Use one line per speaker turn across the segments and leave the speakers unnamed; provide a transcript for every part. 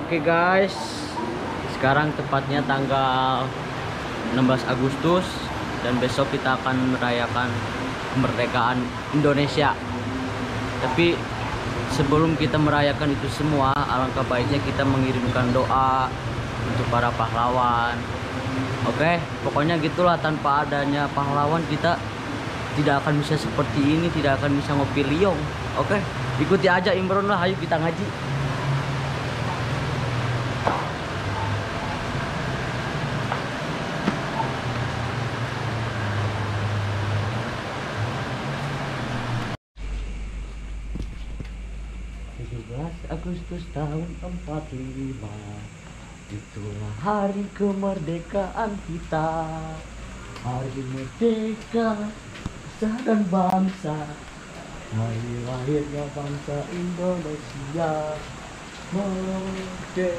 Oke guys, sekarang tepatnya tanggal 16 Agustus dan besok kita akan merayakan kemerdekaan Indonesia. Tapi sebelum kita merayakan itu semua, alangkah baiknya kita mengirimkan doa untuk para pahlawan. Oke, pokoknya gitulah, tanpa adanya pahlawan kita tidak akan bisa seperti ini, tidak akan bisa ngopi liong. Oke, ikuti aja Imron lah, ayo kita ngaji. Agustus tahun 45, itulah hari kemerdekaan kita. Hari merdeka dan bangsa, hari lahirnya bangsa Indonesia. Merdeka.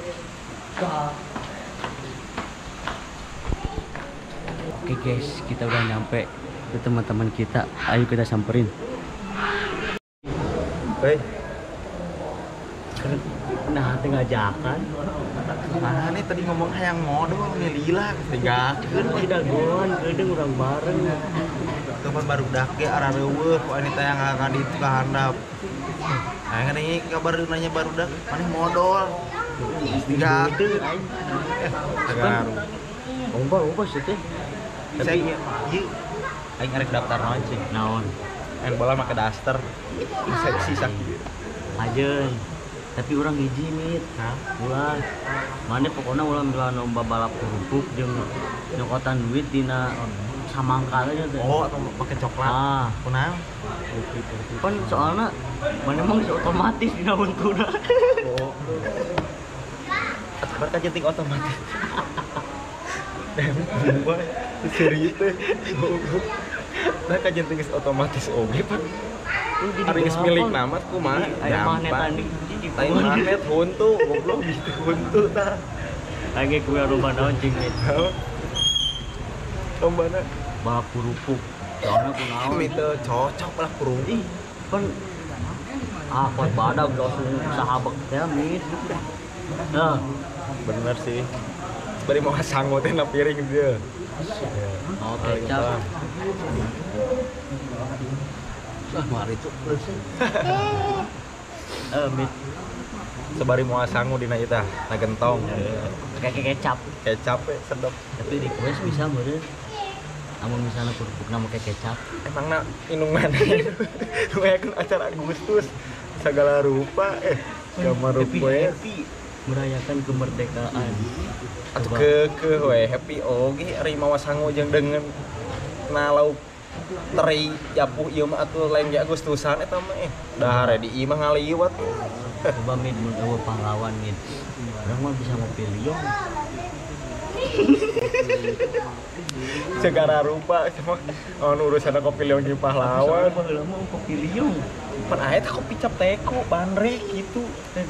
Oke guys, kita udah nyampe ke teman-teman kita. Ayo kita samperin.
Hei.
Nah, tengah jakan.
Mana nih tadi ngomong hayang modal nih lila, tinggalkeun
dagoan kedeung urang bareng.
Kapan baru dak ge arah reueuh ku anita yang ka ditu ka handap. Hayang nih kabar nanya barudak, maneh modal. Tinggalkeun
aing. Ongko sih teh.
Tapi ieu aing arek daftar naon cing?
Naon?
Aing bola make daster. Seksi sakieu.
Ajeun. Tapi orang hiji mit, ulah mana pokoknya ulah milah lomba balap kerupuk jeung nyokotan duit dina samangka aja teh.
Oh, atau pakai coklat.
Ah,
kunaon?
Pan soalna mana emang otomatis dina untuna.
Oh. Atuh kan jenting otomatis. Wah, serius teh. Nah, kan jenting otomatis oge, Pak. Ari geus milik nama kumaha?
Aya magnetan di
lain magnet huntu, goblok gitu huntu tah.
Lagi kuwe lomba naon cing mit.
Lombana
balap kerupuk. Soalna kunaon?
Mit cocok balap kerupuk.
Ih, pan ah kuat badag langsung sahabak teh mit. Nah,
bener sih. Bari mau sango teh na piring dia.
Oh, kecap. Ah, mari itu. Mit.
Sebari moal sangu dina ieu tah, na gentong.
Kayak kecap.
Kecap we sedep.
Tapi request bisa meureun. Amun misalnya kerupukna make kecap.
Emangna indung maneh. Nu ngayakeun acara Agustus segala rupa gambar rupa
happy merayakan kemerdekaan.
Atuh keukeuh we happy oge ari mawa sangu jeung deungeun na lauk teri japuh ieu mah atuh lain ge Agustusan eta mah dahar di imah ngaliwat.
Coba mid mun eueuh pahlawan mid. Urang mah bisa ngopi liong.
Segala rupa cuma anu urusanna kopi liong jeung pahlawan.
Baheula mah kopi liong.
Pan aya teh kopi cap teko bandrek kitu.
Teh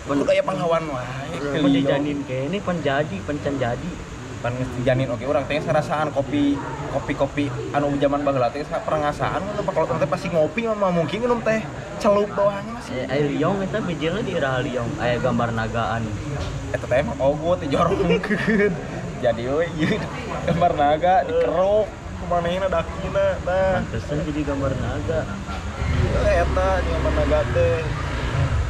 pan kudu aya pahlawan wae.
Pan jajanin keneh pan jadi, pan can jadi.
Pan geus dijanin oge urang teh ngarasaan kopi kopi anu zaman baheula teh perengasaan mun kalau teh pasti ngopi mah mungkin minum teh celup doang masih.
Aya liong eta bijilna di iraha liong aya gambar nagaan.
Eta teh emang ogo teh jorongkeun. Jadi we ieu gambar naga dikerok kumanehna dakina tah.
Pantesan jadi gambar naga.
Eta gambar naga teh.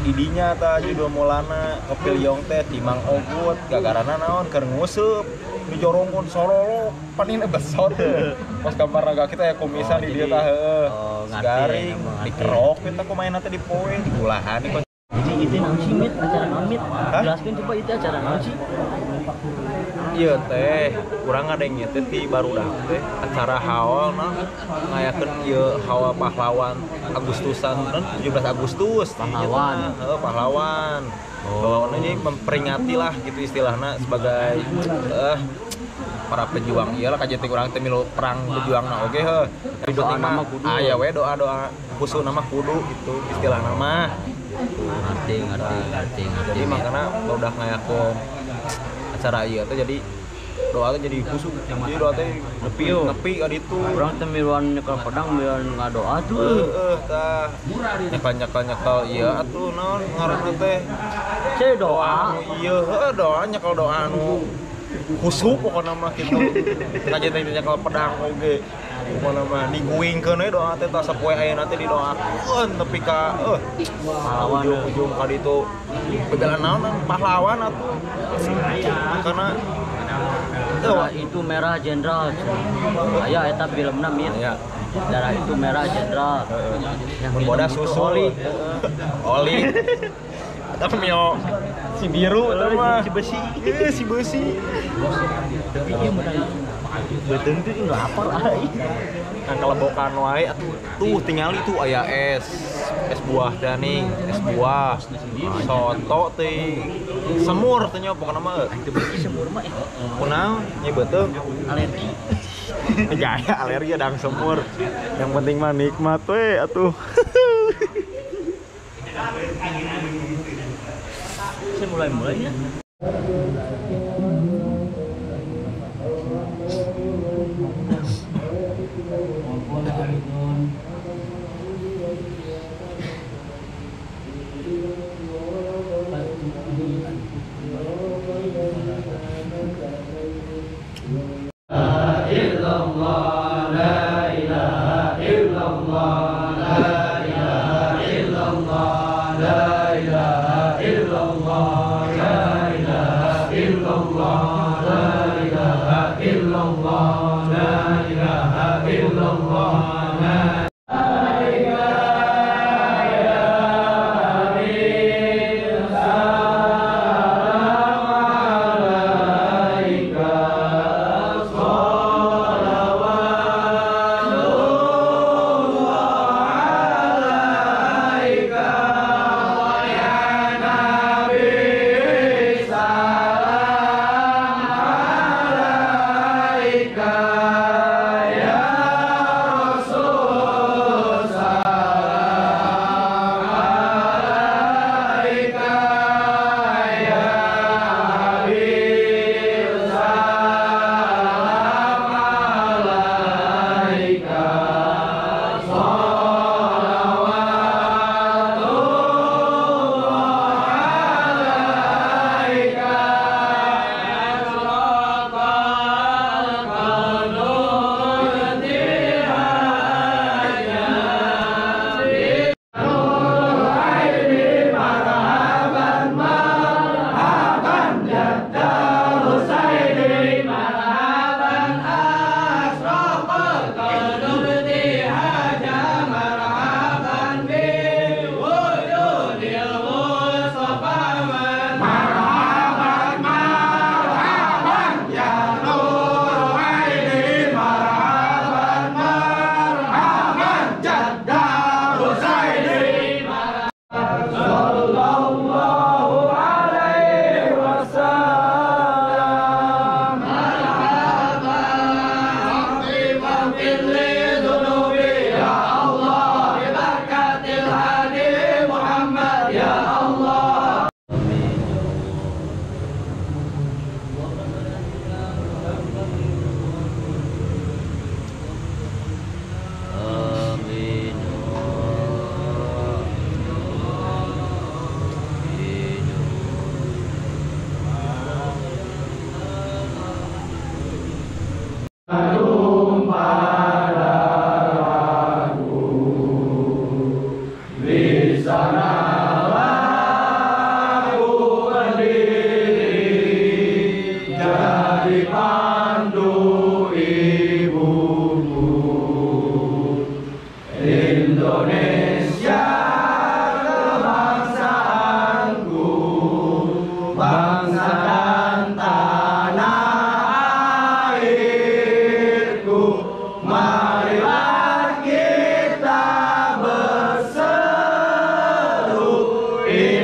Didinya tah judul mulana kopi liong teh timang ogut gagarana naon keur nguseup dijorongkeun sorolok panin besot pas gambar naga kita ya kumisan di dieu tah heuh garing dikerok kita kumaha teh dipoe digulahan di.
Jadi itu naon sih mit acara naon mit jelaskeun coba itu acara naon sih.
Ieu teh urang ngadengnya teh ti barudak teh acara haul nah ngayakeun ieu haul pahlawan Agustusan 17 Agustus
pahlawan
heuh pahlawan. Oh, ini memperingati lah gitu istilahna sebagai para pejuang ieu lah kajeting urang teh milu perang pejuangna oge heuh.
Tapi doa nama kudu.
Aya we doa-doa khusus nama kudu gitu istilahna mah.
Ngerti.
Jadi makana udah ngayakeun acara ieu teh jadi Doa teh jadi khusyuk. Jadi doa teh
Nepi yo.
Nepi ka ditu.
Urang teh miluan nyekel pedang miluan ngadoa tuh.
Heeh tah. Nyekel-nyekel ieu atuh naon ngaranna teh?
Ceu doa.
Ieu heuh doa nyekel doa anu khusyuk pokona mah kitu. Kaje teh nyekel pedang oge. Pokona mah diguingkeun we doa teh tah sapoe ayeuna teh didoakeun nepi ka
pahlawan
ujung-ujung ka ditu. Bebelaan naon pahlawan atuh. Karena
darah itu merah jenderal. Aya eta filmna mir. Darah itu merah jenderal.
Mun bodas susu oli. Oli. Eta mio si biru eta mah
si besi.
Ieu si besi.
Tapi ieu menang. Beuteung teh lapar aing.
Kang kelebokan wae atuh. Tuh tingali tuh aya es. Es buah daning, es buah. Soto teh semur teh nya pokona mah.
Teu beuki semur mah.
Kunaon nya beuteung
alergi.
Gaya alergi dang semur. Yang penting mah nikmat we atuh.
Saya mulai-mulainya.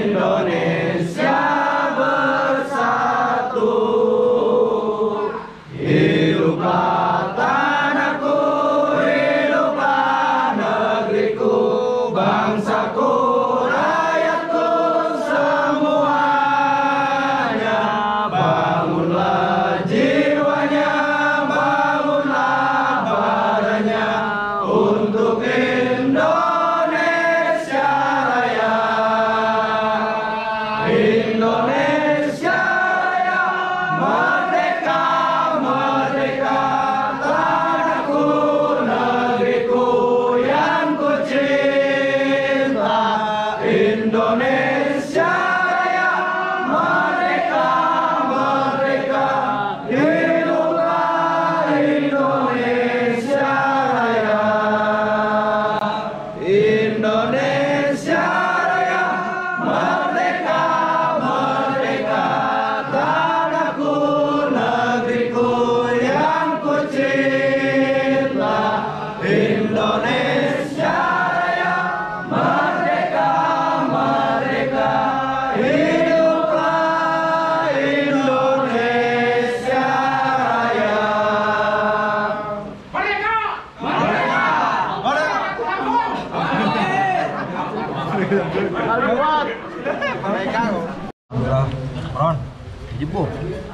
Indonesia bersatu.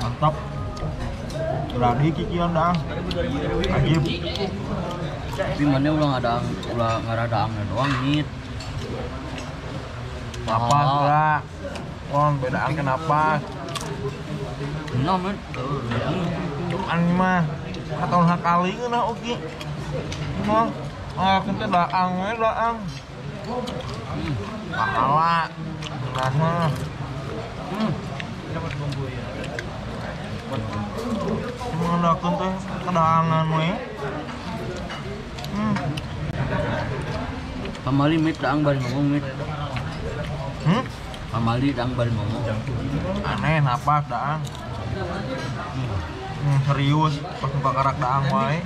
Mantap. Berani kikian dah. Ajib.
Tapi mana ulah ada ulah ngaradaangna doang nyit.
Apa lah? Kon bedaan kenapa?
Nah, men.
Cuman mah katahun hakali geunah oge. Mah, ah teh daang we daang. Pahala. Nah mah. Mengendakeun teh kedaangan we.
Pamali mit daang bari ngomong mit. Pamali daang bari ngomong.
Aneh napas daang. Serius pas muka karak daang wae.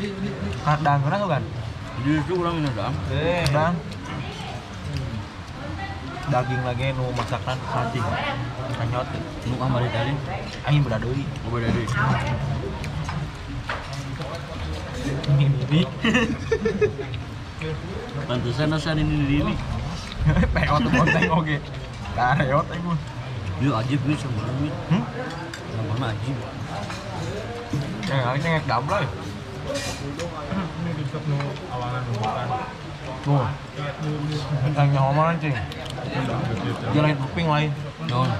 Karak daang geuna kan?
Justru urang ini daang.
Daang. Daging lagi nu masakan cacing. Kanyot
nu kamari tadi.
Aing beda deui.
Oh, beda deui.
Ini.
Pantesan asa ini diri.
Peot bonteng oge. Kareot aing mah.
Ieu ajib nih sama mit. Sama ajib.
Yang aing ngek dablay.
Ini besok nu awangan bukan.
Tuh. Bentang nyawa mah cing. Dia lain kuping lain.
Naon?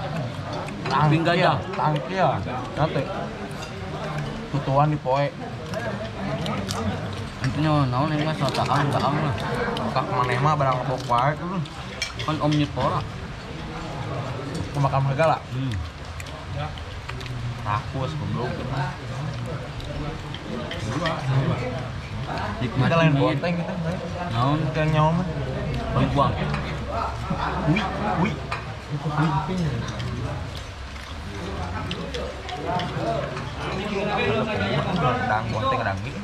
Kuping gajah.
Tangki ya. Nate. Tutuan di poe.
Intinya naon ini mah sotakan daang lah.
Kak maneh mah barang ngebok wae tuh.
Kan omnivora.
Pemakan segala. Rakus goblok.
Nikmat
kita lain bonteng kita.
Naon
kita nyawa mah.
Bangkuang.
Wih, wih. Dang bonteng dang gitu.